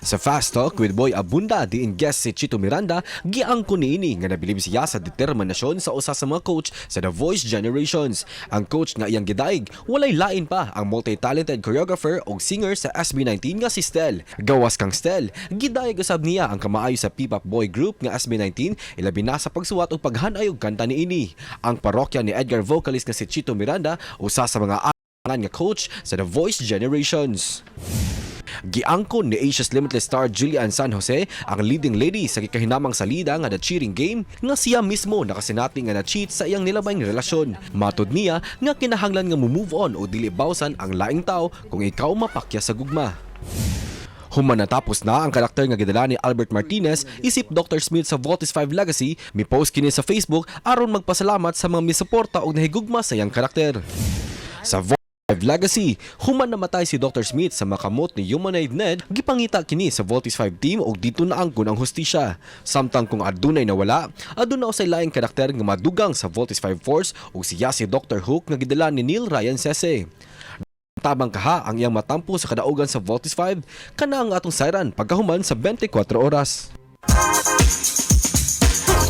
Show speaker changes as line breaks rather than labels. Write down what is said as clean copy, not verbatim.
Sa Fast Talk with Boy Abunda, diin guest si Chito Miranda, giangkon niini nga nabilib siya sa determinasyon sa usa sa mga coach sa The Voice Generations. Ang coach nga iyang gidaig, walay lain pa ang multi-talented choreographer og singer sa SB19 nga si Stell. Gawas kang Stell, gidayeg usab niya ang kamaayo sa P-pop boy group nga SB19, ilabi na sa pagsuwat og paghanay og kanta niini. Ang Parokya ni Edgar vocalist nga si Chito Miranda, usa sa mga nga coach sa The Voice Generations. Giangkon ni Asia's Limitless star Julie Anne San Jose, ang leading lady sa gikahinamang salida nga The Cheating Game, nga siya mismo nakasinati nga na-cheat sa iyang nilabayng relasyon. Matod niya nga kinahanglan nga mo-move on o dili bawsan ang laing tao kung ikaw mapakya sa gugma. Human natapos na ang karakter nga gidala ni Albert Martinez isip Dr. Smith sa Voltes 5 Legacy, mi-post kini sa Facebook aron magpasalamat sa mga misuporta og nahigugma sa iyang karakter. Sa Voltes 5 Legacy, human namatay si Dr. Smith sa makamot ni Humanoid Ned, gipangita kini sa Voltes 5 team og dito naangkon ang hustisya. Samtang kung adunay nawala, aduna usay laing karakter nga madugang sa Voltes 5 Force ug siya si Dr. Hook nga gidala ni Neil Ryan Sese. Tabang kaha ang iyang matampo sa kadaugan sa Voltes 5, kana ang atong sayran pagkahuman sa 24 oras.